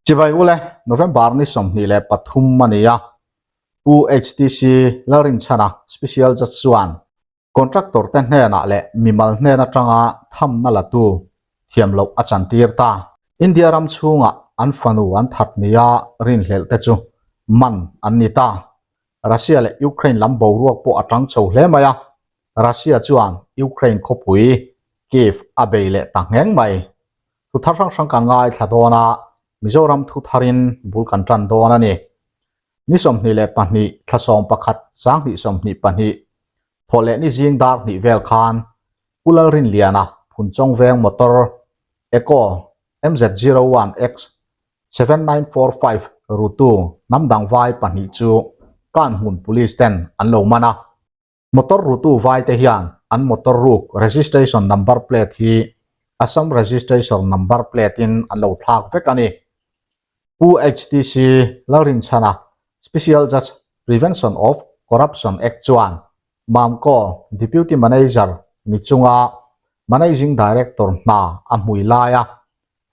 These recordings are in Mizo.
Chibai ule, November ni 23 a ni a, Pu HTC Lalrinchhana Special Judge chuan Contractor te hnenah leh mimal hnen atanga thamna latu thiam loh a chantir ta. India ram chhungah an fanu an that nia rinhlelh te chu man an ni ta. Russia leh Ukraine lam boruak pawh a tang chho hle mai a, Russia chuan Ukraine khawpui Kyiv a bei leh ta ngheng mai. Thu thar hrang hrang kan ngaithla dawn a, Mizoram thu tharin bul kan tan dawn a ni. Ni 22 thla 11 2022 thawh leh ni zing dar hnih vel khan Pu Lalrinliana Phunchawng veng motor Eco MZ01X 7945 rutu hnamdang vai pahnih chu Kanhmun Police ten an lo man a. Motor rutu vai te hian an motor ruk registration number plate hi Assam registration number plate in an lo thlak vek a ni. Pu HTC Lalrinchhana, Special Judge Prevention of Corruption Act chuan Mamco Deputy Manager ni chunga Managing Director hna a hmui laia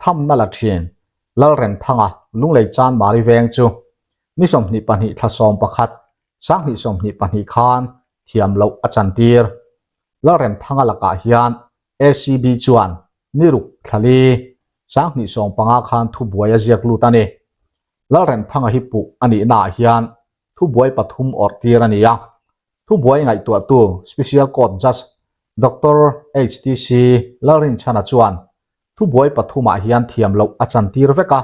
thamna la thin Lalremthanga Lunglei Chanmari veng chu ni 22 thla 11 2022 khan thiam loh a chantir. Lalremthanga lakah hian ACB chuan ni ruk thla li 2015 khan thubuai a ziak lut a ni. Lalremthanga hi puh a nihnaah hian thubuai pathum awrh tir a ni a. Thubuai ngaihtuahtu Special Court Judge Doctor HTC Lalrinchhana chuan thubuai pathumah hian thiam loh a chantir vek a.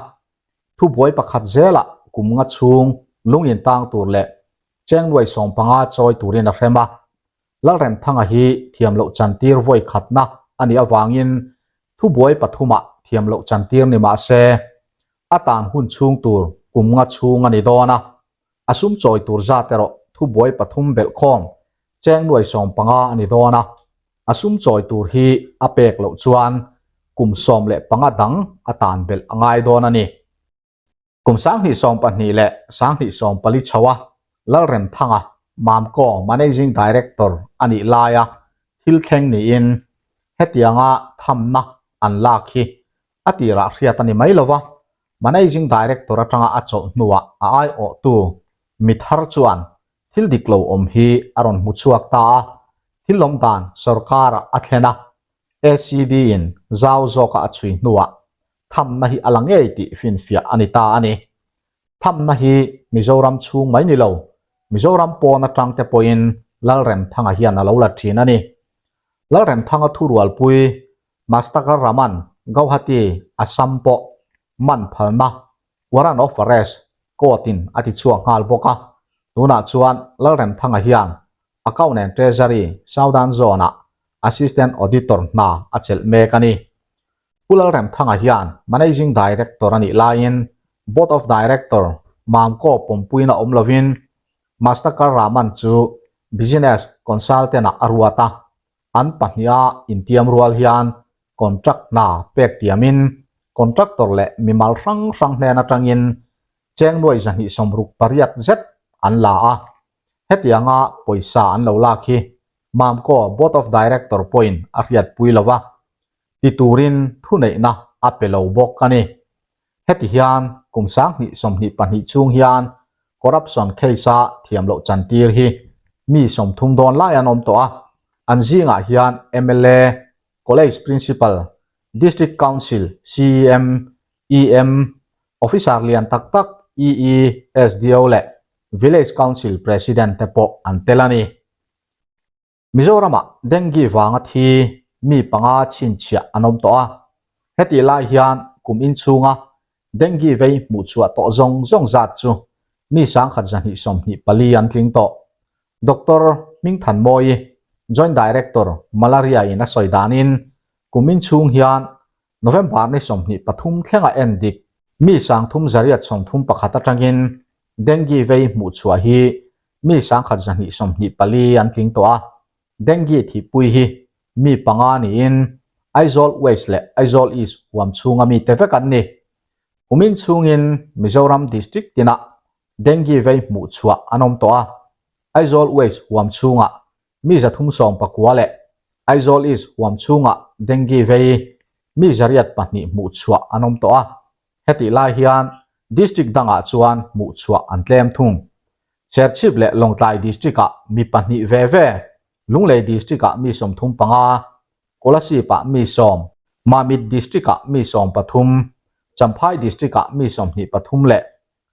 Thubuai pakhat zelah kum nga chhung lung intang tur leh chengnuai 15 chawi turin a hrem a. Lalremthanga hi thiam loh chantir vawi khatna a nih avangin thubuai pathumah thiam loh chantir ni mah se, a tan hun chhung tur kum nga chhung a ni dawn a. A sum chawi tur zat erawh thubuai pathum belhkhawm chengnuai 15 a ni dawn a. A sum chawi tur hi a pek loh chuan kum 15 dang a tan belh a ngai dawn a ni. Kum 2022 leh 2024 chho a Lalremthanga Mamco Managing Director a nih laia thil thleng niin hetianga thamna an lak hi a tirah hriat a ni mai lova, Managing Director atanga a chawlh hnuah a aiawhtu mi thar chuan thil dik lo awm hi a rawn hmu chhuak ta a, thil awm dan sorkarah a thlen a, ACB in zau zawka a chhui hnuah thamna hi a la ngei tih finfiah a ni ta a ni. Thamna hi Mizoram chhung mai ni lo, Mizoram pawn atang te pawhin Lalremthanga hian a lo la thin a ni. Lalremthanga thurualpui Mastakar Raman Gauhati Assam pawh man phalna Warrant of Arrest court in a ti chhuak nghal bawk a, tunah chuan Lalremthanga hian Account and Treasury Southern Zone ah Assistant Auditor hna a chelh mek a ni. Pu Lalremthanga hian Managing Director a nih laiin Board of Director Mamco pawmpuina awm lovin Mastakar Raman chu Business Consultant ah a ruat a, an pahniha intiam rual hian contract hna pek tiamin contractor leh mimal hrang hrang hnen atangin chengnuai 268 zet an la a. Hetianga pawisa an lo lak hi Mamco Board of Director pawhin a hriatpui lo va, ti turin thuneihna a pe lo bawk a ni. Heti hian kum 2022 chhung hian corruption case-a thiam loh chantir hi mi 30 dawn lai an awm tawh a, an zingah hian mla, College Principal, District Council, CEM, EM, Officer lian tak tak EE, SDO leh Village Council President te pawh an tel a ni. Mizoramah dengue vanga thi mi panga chhinchhiah an awm tawh a, hetih lai hian kum inchhunga dengue vei hmuhchhuah tawh zawng zawng zat chu mi 1124 an tling tawh. Doctor Hmingthanmawii, Joint Director, Malaria in a sawi danin kum inchhung hian November ni 23 thlenga en dik mi 331 atangin dengue vei hmuhchhuah hi mi 1124 an tling tawh a, dengue thihpui hi mi panga niin Aizawl West leh Aizawl East huam chhunga mite vek an ni. Kumin chhungin Mizoram District tinah dengue vei hmuhchhuah an awm tawh a, Aizawl West huam chhungah mi 319 leh Aizawl East huam chhungah dengue vei mi 802 hmuhchhuah an awm tawh a, hetih lai hian. District dangah chuan hmuhchhuah an tlem thung. Serchhip leh Lawngtlai District-ah mi pahnih ve ve, Lunglei District-ah mi 35, Kolasib-ah mi sawm, Mamit District-ah mi 13, Champhai District-ah mi 23 leh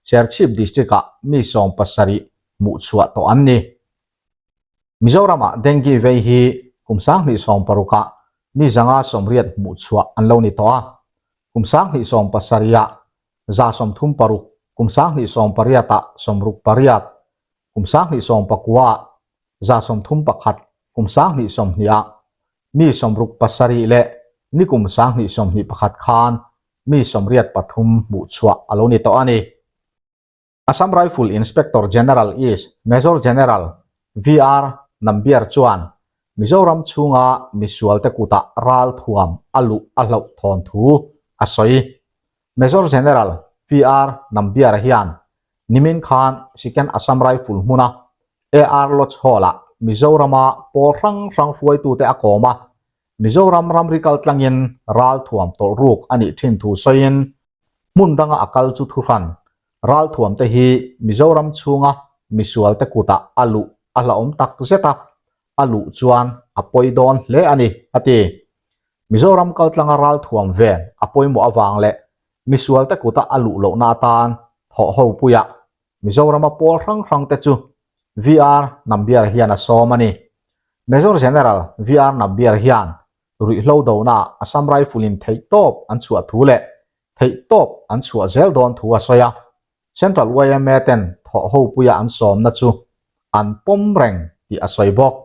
Serchhip District-ah mi 70 hmuhchhuah tawh an ni. Mizoramah dengue vei hi kum 2016 ah mi 180 hmuhchhuah an lo ni tawh a, kum 2017 ah 136, kum 2018 ah 68, kum 2019 ah 131, kum 2020 ah mi 67 leh nikum 2021 khan mi 83 hmuhchhuah a lo ni tawh a ni. Assam Rifle Inspector General East Major General VR Nambiar chuan Mizoram chhunga misualte kutah ralthuam a luh a hlauh thawn thu a sawi. Major General VR Nambiar hian nimin khan Second Assam Rifle hmuna AR Lodge Hall-ah Mizorama pawl hrang hrang hruaitute a kawm a, Mizoram ramri kaltlangin ralthuam tawlh ruk a nih thin thu sawiin hmun danga a kal chu thuhran ralthuam te hi Mizoram chhunga misualte kutah a luh a hlauhawm tak zet a, a luh chuan a pawi dawn hle a ni, a ti. Mizoram kaltlanga ralthuam ven a pawimawh avang leh misualte kuta a luh lohna atan thawhho puiah Mizorama pawl hrang hrang te chu VR Nambiar hian a sawm a ni. Major General VR Nambiar hian ruihhlo donaah Assam Rifle in theihtawp an chhuah thu leh theihtawp an chhuah zel dawn thu a sawi a. Central yma ten thawhho puia an sawmna chu an pawm reng tih a sawi bawk.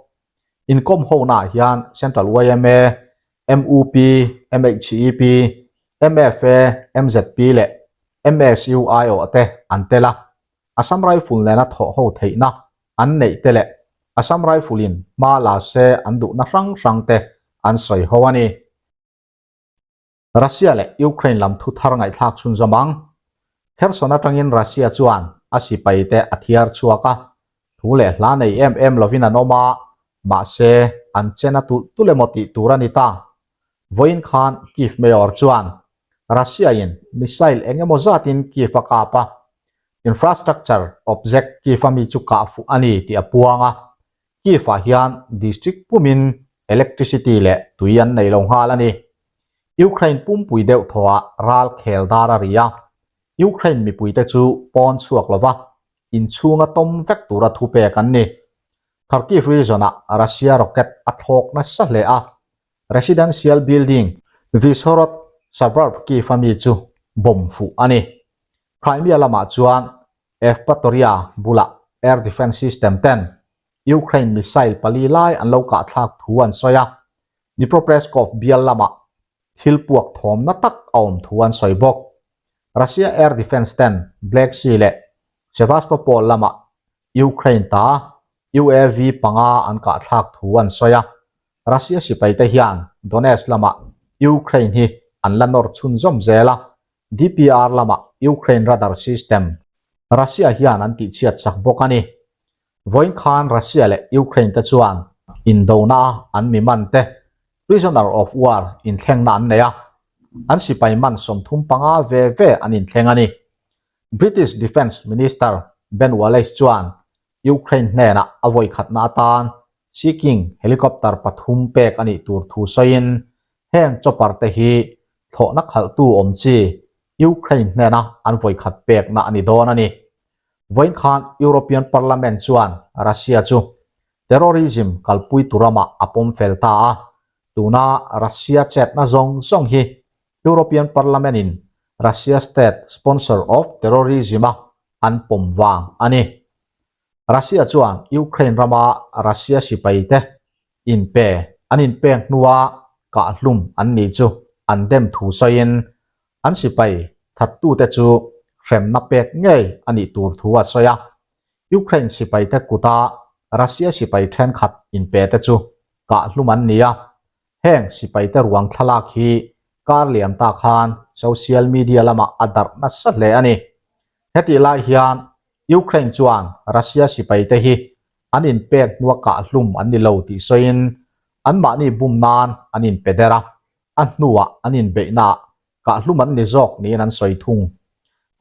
Inkawm honaah hian Central yma, MUP, MHEP, MFA, MZP leh MSU aiawh te an tel a, Assam Rifle nena thawh ho theihna an neih te leh Assam Rifle in hma la se an duhna hrang hrang te an sawi ho a ni. Russia leh Ukraine lam thu thar ngaihthlak chhunzawm ang. Kherson atangin Russia chuan a sipai te a thiar chhuak a, thu leh hla nei em em lovin an awm a, mahse an chen a tulh tulh emaw tih tur a ni ta. Vawiin khan Kyiv Mayor chuan Russia in missile eng emaw zatin Kyiv a kap a, infrastructure object Kyiv a mi chu kah fuh a ni tih a puang a, Kyiv ah hian district pumin electricity leh tui an nei lo nghal a ni. Ukraine pumpui deuh thawhah ral khel dar a ri a, Ukraine mipuite chu pawn chhuak lova inchhunga tawm vek tura thupek an ni. Kharkiv region-ah Russia rocket a thlawk nasa hle a, residential building Vyshhorod suburb Kyiv a mi chu bomb fuh a ni. Crimea lamah chuan Evpatoria bulah air defence system ten Ukraine missile pali lai an lo kahthlak thu an sawi a, Dnipropetrovsk bial lamah thil puak thawmna tak a awm thu an sawi bawk. Russia air defence ten Black Sea leh Sevastopol lamah Ukraine ta UAV panga an kahthlak thu an sawi a, Russia sipaite hian Donetsk lamah Ukraine hi an la nawr chhunzawm zel a, DPR lamah Ukraine radar system Russia hian an tihchhiat chak bawk a ni. Vawiin khan Russia leh Ukraine te chuan indona a an mi man te prisoner of war inthlengna an nei a, an sipai man 35 ve ve an inthleng a ni. British Defence Minister Ben Wallace chuan Ukraine hnenah a vawikhatna atan Sea King helicopter pathum pek a nih tur thu sawiin heng chopper te hi thlawhna khalhtu awm chi Ukraine hnena an vawikhat pekna a ni dawn a ni. Vawiin khan European Parliament chuan Russia chu terrorism kalpui tu ramah a pawm fel ta a, tuna Russia chetna zawng zawng hi European Parliament in Russia state sponsor of terrorism a an pawm vang a ni. Russia chuan Ukraine rama Russia sipaite inpe an inpek hnua kahhlum an nih chu an dem thu sawiin an sipai thattute chu hremna pek ngei a nih tur thu a sawi a. Ukraine sipaite kuta Russia sipai thenkhat inpe te chu kahhlum an ni a, heng sipaite ruang thlalak hi kar liam ta khan social media lamah a darh nasa hle a ni. Hetih lai hian Ukraine chuan Russia sipaite hi an inpek hnua kahhlum an ni lo tih sawiin anmahni bum nan an inpe der a, a hnuah an inbeihnaah kahhlum an ni zawk niin an sawi thung.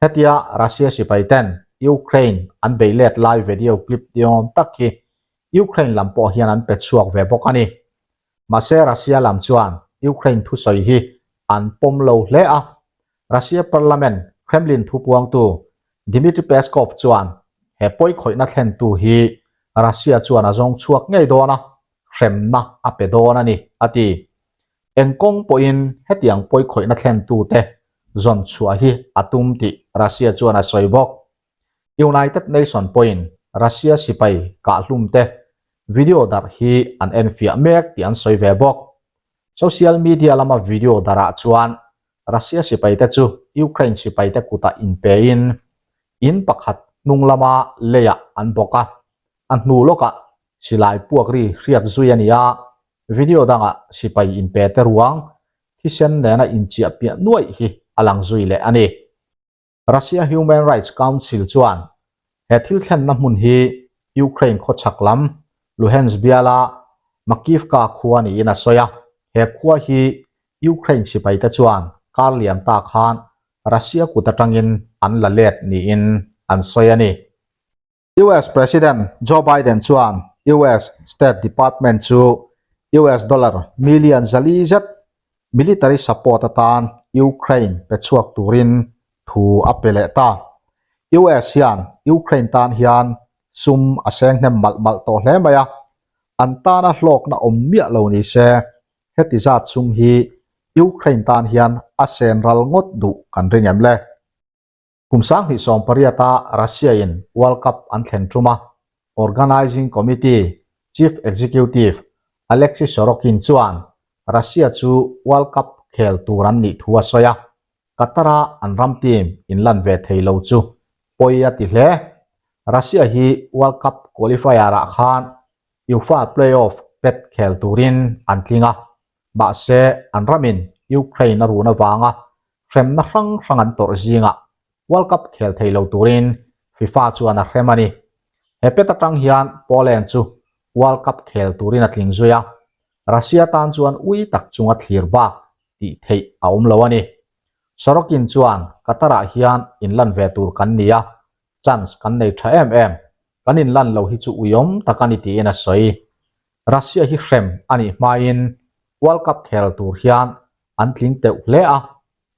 Hetia Russia sipai ten Ukraine an bei let lai video clip niawm tak hi Ukraine lam pawh hian an pe chhuak ve bawk a ni. Mahse Russia lam chuan Ukraine thusawi hi an pawm lo hle a, Russia parliament Kremlin thupuangtu Dmitry Peskov chuan he pawikhawihna thlentu hi Russia chuan a zawng chhuak ngei dawn a, hremna a pe dawn a ni, a ti. Eng kawng pawhin hetiang pawikhawihna thlentute zawn chhuah hi a tum tih Russia chuan a sawi bawk. United Nation pawhin Russia sipai kahhlumte video darh hi an enfiah mek tih an sawi ve bawk. Social media lama video darhah chuan Russia sipaite chu Ukraine sipaite kutah inpein in pakhat hnung lama leiah an bawk a, a hnu lawkah silai puak ri hriat zui a ni a, video dangah sipai inpete ruang thisen nena inchiah piah nuaih hi a lang zui leh a ni. Russia Human Rights Council chuan he thil thlenna hmun hi Ukraine khawchhak lam Luhansk biala Makiivka khua niin a sawi a, he khua hi Ukraine sipaite chuan kar liam ta khan Russia kut atangin an la let niin an sawi a ni. US President Joe Biden chuan US State Department chu US dollar million zali zet military support atan Ukraine pe chhuak turin thu a pe leh ta. US hian Ukraine tan hian sum a seng hnem malh malh tawh hle mai a, an tana hlawkna awm miah lo ni se heti zat sum hi Ukraine tan hian a sen ral ngawt duh kan ring em le? Kum 2018-a Russia-in World Cup an thlen tum a, Organising Committee Chief Executive Alexei Sorokin chuan Russia chu World Cup khel tur an nih thu a sawi a, Qatar-a an ram team inlan ve thei lo chu pawi a ti hle. Russia hi World Cup qualifier-ah khan UEFA play-off pet khel turin an tling a, mahse an ramin Ukraine a run avanga hremna hrang hrang an tawrh zingah World Cup khel thei lo turin FIFA chuan a hrem a ni. He pet atang hian Poland chu World Cup khel turin a tling zui a, Russia tan chuan ui tak chunga thlir bak tih theih a awm lo a ni. Sorokin chuan Qatar-ah hian inlan ve tur kan ni a, chance kan nei tha em em, kan inlan lo hi chu uiawm tak a ni tiin a sawi. Russia hi hrem a nih hmain World Cup khel tur hian an tling teuh hle a,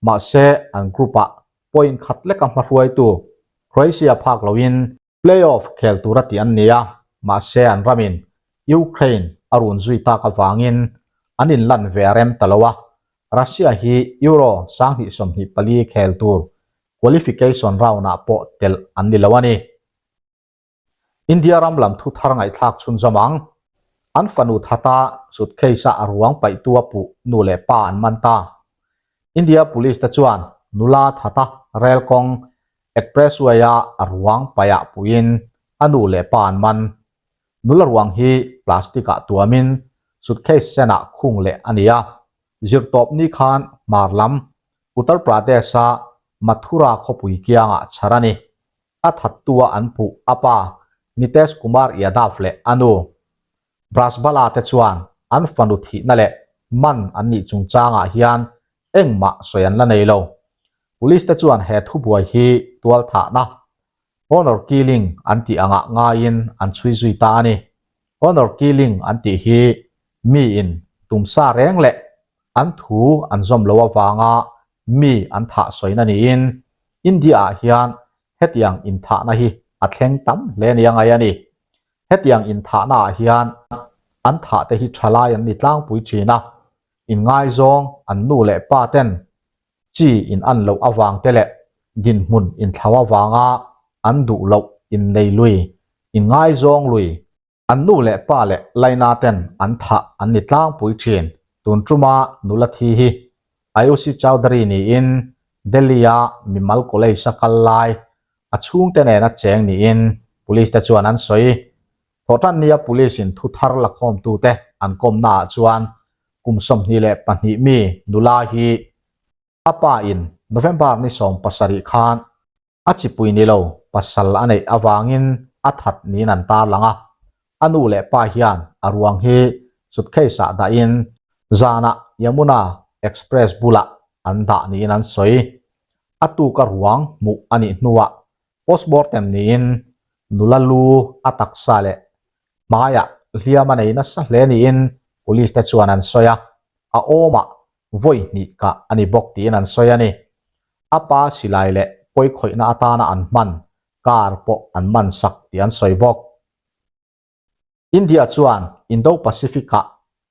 mahse an group-ah point khat leka hmahruaitu Croatia phak loin play-off khel tura tih an ni a, mahse an ramin Ukraine a run zui tak avangin an inlan ve a rem ta lo a, Russia hi Euro 2024 khel tur qualification round-ah pawh telh an ni lo a ni. India ram lam thu thar ngaihthlak chhunzawm ang. An fanu thata suitcase-a a ruang paihtu a puh nu leh pa an man ta. India Police te chuan nula thata rel kawng Expressway-a a ruang paihah puiin a nu leh pa an man. Nula ruang hi plastic-ah tuamin suitcase senah khung leh a ni a. Zirtawp ni khan hmar lam Uttar Pradesh-a Mathura khawpui kiangah chhar a ni. A thattua an puh a pa Nitesh Kumar Yadav leh a nu Brajbala te chuan an fanu thihna leh man an nih chungchangah hian engmah sawi an la nei lo. Police te chuan he thubuai hi tualthahna, honour killing an tih angah ngaiin an chhui zui ta a ni. Honour killing an tih hi miin tumsa reng leh an thu an zawm lo avanga mi an thah sawina niin India-ah hian hetiang inthahna hi a thleng tam hle nia ngai a ni. Hetiang inthahnaah hian an thahte hi thalai an ni tlangpui thin a, inngaizawng an nu leh pa ten chi in an loh avang te leh dinhmun inthlau avanga an duh loh innei lui, inngaizawng lui, An nu leh pa leh Laina ten an thah an ni tlangpui thin. Tun tuma nula thi hi Ayushi Chaudhary niin Delhi-a mimal college-a kal lai a chhungte nena cheng niin police te chuan an sawi. Thawhtan nia police-in thu thar la khawmtute an kawmnaah chuan kum 22 mi nula hi a pa in November ni 17 khan A chipui ni lo, pasal a neih avangin a that niin an tarlang a. A nu leh pa hian a ruang hi suitcase-ah dahin zanah Yamuna Express bulah an dah niin an sawi. A tuka ruang hmuh a nih hnuah postmortem niin nula lu a taksa leh hmaiah hliam a nei nasa hle niin police te chuan an sawi a, a awmah vawi hnih kah a ni bawk tiin an sawi a ni. A pa silai leh pawikhawihna atana an hman car pawh an man sak tih an sawi bawk. India chuan Indo-Pacific-ah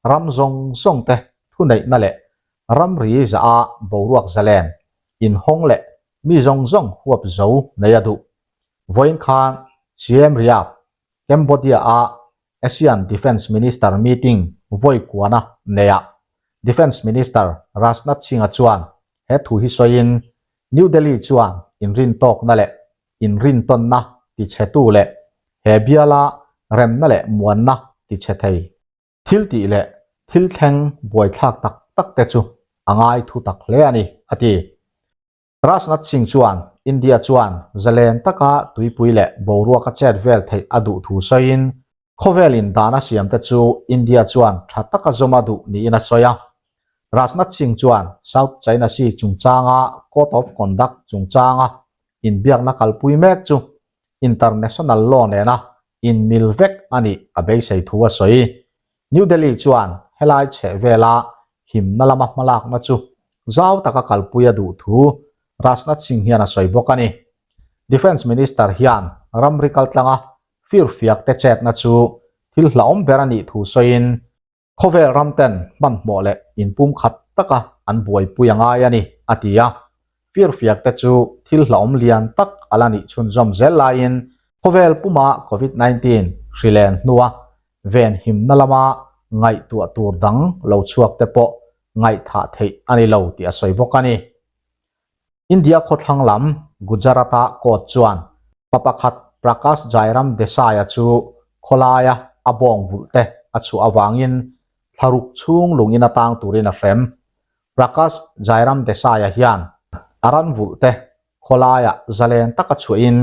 ram zawng zawngte thuneihna leh ramri zaha boruak zalen, inhawng leh mi zawng zawng huap zo nei a duh. Vawiin khan Siem Reap, Cambodia-a ASEAN Defence Minister meeting vawi kuana neiah Defence Minister Rajnath Singh-a chuan he thu hi sawiin New Delhi chuan inrintawkna leh inrintawnna tichhetu leh he biala remna leh muanna tichhe thei thil tih leh thil thleng buaithlak tak tak te chu a ngai thu tak hle a ni, a ti. Rajnath Singh chuan India chuan zalen taka tuipui leh boruaka chet vel theih a duh thu sawiin Khawvelin dan a siamte chu India chuan tha taka zawm a duh niin a sawi a. Rajnath Singh chuan South China Sea chungchanga Code of Conduct chungchanga inbiakna kalpui mek chu international law nena inmil vek a nih a beisei thu a sawi. New Delhi chuan helai chhehvela himna lama hmalakna chu zau taka kalpui a duh thu Rajnath Singh hian a sawi bawk a ni. Defence Minister hian ramri kaltlanga firfiak te chetna chu thil hlauhawm ber a nih thu sawiin khawvel ram ten hmanhmawh leh inpumkhat taka an buaipui a ngai a ni, a ti a. Firfiak te chu thil hlauhawm lian tak a la nih chhunzawm zel laiin khawvel puma Covid 19 hri len hnua venhimna lama ngaihtuah tur dang lo chhuak te pawh ngaihthah theih a ni lo tih a sawi bawk a ni. India khawthlang lam Gujarat-a court chuan pa pakhat Prakash Jairam Desai-a chu khawlaia a bawng vulh te a chhuah avangin thlaruk chhung lungin a tang turin a hrem. Prakash Jairam Desai-a hian a ran vulh te khawlaia zalen taka chhuahin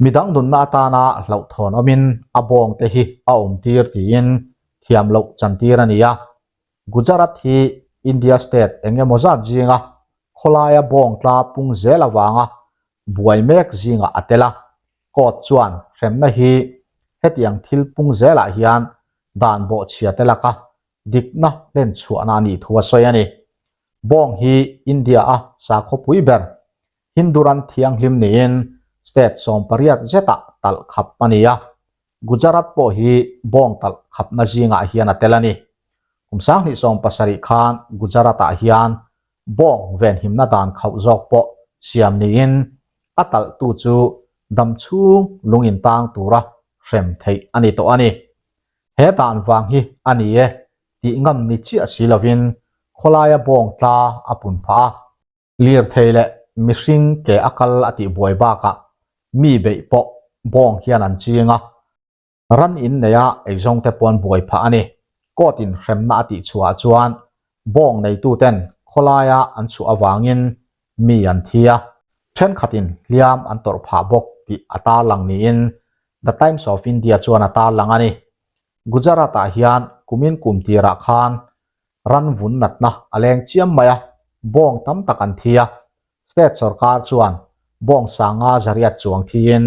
midang nunna atana hlauhthawn awmin a bawng te hi a awmtir tiin thiam loh chantir a ni a. Gujarat hi India state eng emaw zat zinga khawlaia bawng tla pung zel avanga buai mek zingah a tel a. Court chuan hremna hi hetiang thil pung zelah hian dan bawhchhia te laka dikna hlen chhuahna a nih thu a sawi a ni. Bawng hi India-a sakhawpui ber Hindu ran thianghlim niin state 18 zetah talh khap a ni a. Gujarat pawh hi bawng talh khapna zingah hian a tel a ni. Kum 2017 khan Gujarat-ah hian bawng venhimna dan khauh zawk pawh siam niin a talhtu chu dam chhung lung intang tura hrem theih a ni tawh a ni. He dan vang hi a ni e tih ngam ni chiah si lovin khawlaia bawng tla a pun phah a. Lirthei leh mihring ke a kal a tih buai bakah mi beih pawh bawng hian an ching a, ran in neia eizawng te pawh an buai phah a ni. Court in hremna a tih chhuah chuan bawng neituten khawlaia an chhuah avangin mi an thi a, thenkhatin hliam an tawrh phah bawk tih a tarlang niin The Times of India chuan a tarlang a ni. Gujarat-ah hian kumin kum tirah khan ran vun natna a leng chiam mai a, bawng tam tak an thi a. State sorkar chuan bawng sanga zariat chuang thiin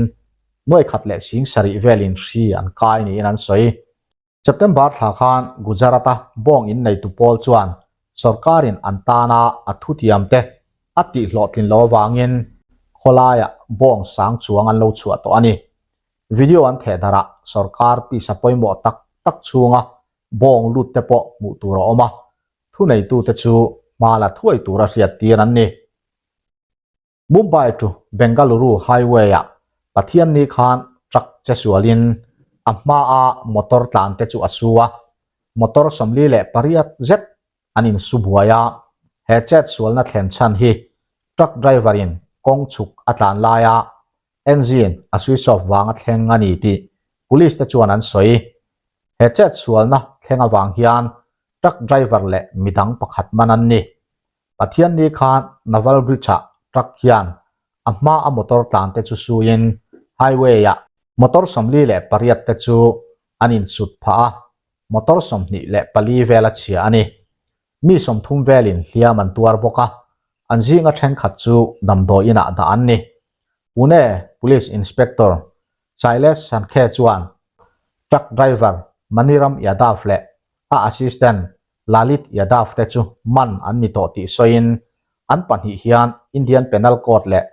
nuai khat leh sing sarih velin hri an kai niin an sawi. September thla khan Gujarat-a bawng inneitu pawl chuan sorkarin an tana a thutiam te a tihhlawhtlin lo avangin khawlaiah bawng sang chuang an lo chhuah tawh a ni. Video an thehdarh ah sorkar pisa pawimawh tak tak chhunga bawng lut te pawh hmuh tur a awm a, thuneitute chu hma la thuai tura hriattir an ni. Mumbai to Bengaluru highway-ah Pathianni khan truck che sualin a hmaa motor tlan te chu a su a, motor 48 zet an insu buai a, he chet sualna thlen chhan hi truck driver-in kawng chhuk a tlan laia engine a switch off vanga thleng a ni tih police te chuan an sawi. He chet sualna thleng avang hian truck driver leh midang pakhat man an ni. Pathianni khan Naval Bridge-ah truck hian a hma a motor tlan te chu suiin highway-ah motor 48 te chu an insut phah a, motor 24 vel a chhia a ni. Mi 30 velin hliam an tuar bawk a. An zinga thenkhat chu damdawi inah dah an ni. Pune Police Inspector Shailesh Sankhe chuan truck driver Maniram Yadav leh a assistant Lalit Yadav te chu man an ni tawh tih sawiin an pahnih hian Indian Penal Code leh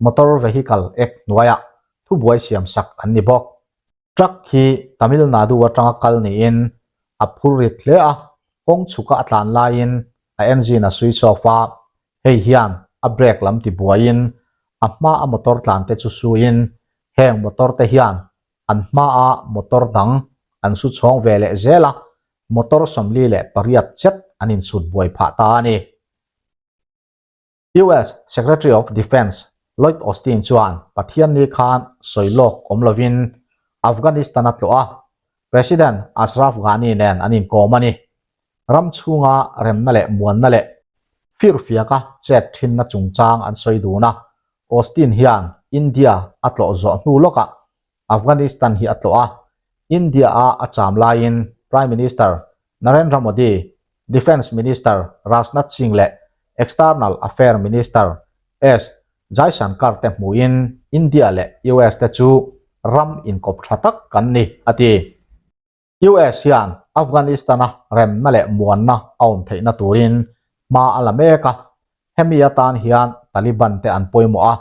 Motor Vehicle Act hnuaiah thubuai siamsak an ni bawk. Truck hi Tamil Nadu atanga kal niin a phur rit hle a, kawng chhuka a tlan laiin a engine a switch off a, hei hian a brake lam ti buaiin a hma a motor tlan te chu suiin heng motor te hian an hma a motor dang an su chhawng ve leh zel a, motor 48 chet an insut buai phah ta a ni. US Secretary of Defence Lloyd Austin chuan Pathianni khan sawi lawk awm lovin Afghanistan a tlawh a, President Ashraf Ghani nen an inkawm a ni. Ram chhunga remna leh muanna leh firfiaka chet thinna chungchang an sawi dun a, Austin hian India a tlawh zawh hnu lawkah Afghanistan hi a tlawh a, India-a a cham laiin Prime Minister Narendra Modi, Defence Minister Rajnath Singh leh External Affair Minister S Jaishankar te hmuhin India leh US te chu ram inkawp tha tak kan ni, a ti. US hian Afghanistan-a remna leh muanna a awm theihna turin hma a la mek a, hemi atan hian Taliban te an pawimawh a,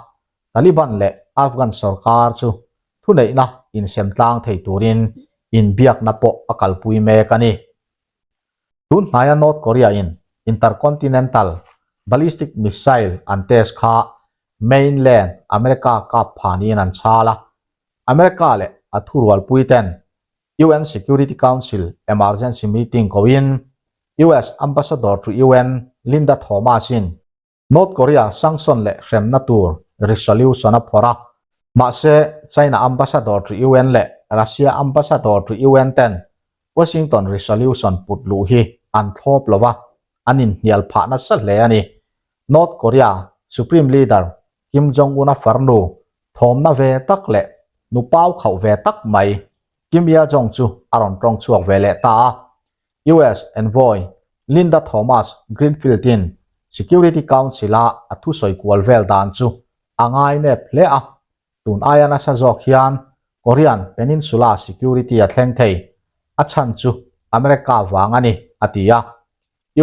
Taliban leh Afghan sorkar chu thuneihna insem tlang thei turin inbiakna pawh a kalpui mek a ni. Tun hnaia North Korea-in intercontinental ballistic missile an test kha mainland America kap pha niin an chhal a, America leh a thurualpuiten UN Security Council emergency meeting koin US Ambassador to UN Linda Thomas-in North Korea sanction leh hremna tur resolution a phawrh a, mahse China Ambassador to UN leh Russia Ambassador to UN ten Washington resolution put luh hi an thlawp lo a, an inhnial phah nasa hle a ni. North Korea Supreme Leader Kim Jong-un-a farnu thawmna ve tak leh nupau khauh ve tak mai Kim Ye-jong chu a rawn tawng chhuak ve leh ta a, US envoy Linda Thomas Greenfield-in Security Council-a a thusawi kual vel dan chu a ngainep hle a, tun aia nasa zawk hian Korean Peninsula security a thleng thei, a chhan chu America vang a ni, a ti a.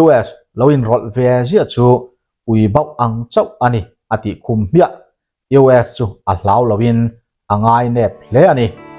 US lo inrawlh ve ziah chu ui bauh ang chauh a ni, a tih khum hmiah. US chu a hlau loin a ngainep hle a ni.